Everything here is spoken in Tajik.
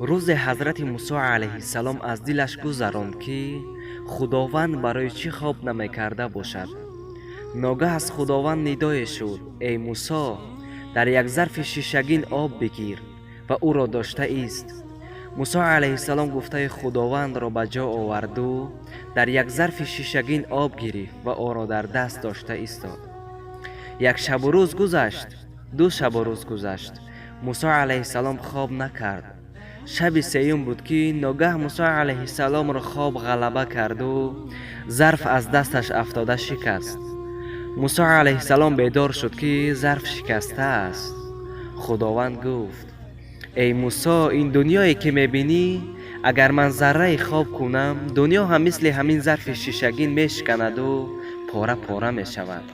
Рӯзе ҳазрати Мусо алайҳиссалом аз дилаш гузаронд, ки Худованд барои чӣ хоб намекарда бошад. Ногаҳ аз Худованд нидое шуд: «Эй Мусо, дар як зарфи шишагин об бигир ва ӯро дошта ист». Мусо алайҳиссалом гуфтаи Худовандро ба ҷо оварду дар як зарфи шишагин об гирифт ва онро дар даст дошта истод. Як шабу рӯз гузашт, 2 шабу рӯз гузашт, Мусо алайҳиссалом хоб накард. Шаби сеюм буд, ки ногаҳ Мусо алайҳиссаломро хоб ғалаба карду зарф аз дасташ афтода шикаст. Мусо алайҳиссалом бедор шуд, ки зарф шикастааст. Худованд гуфт: «Эй Мусо, ин дунёе ки мебинӣ, агар ман заррае хоб кунам, дунё ҳам мисли ҳамин зарфи шишагин мешиканаду пора пора мешавад».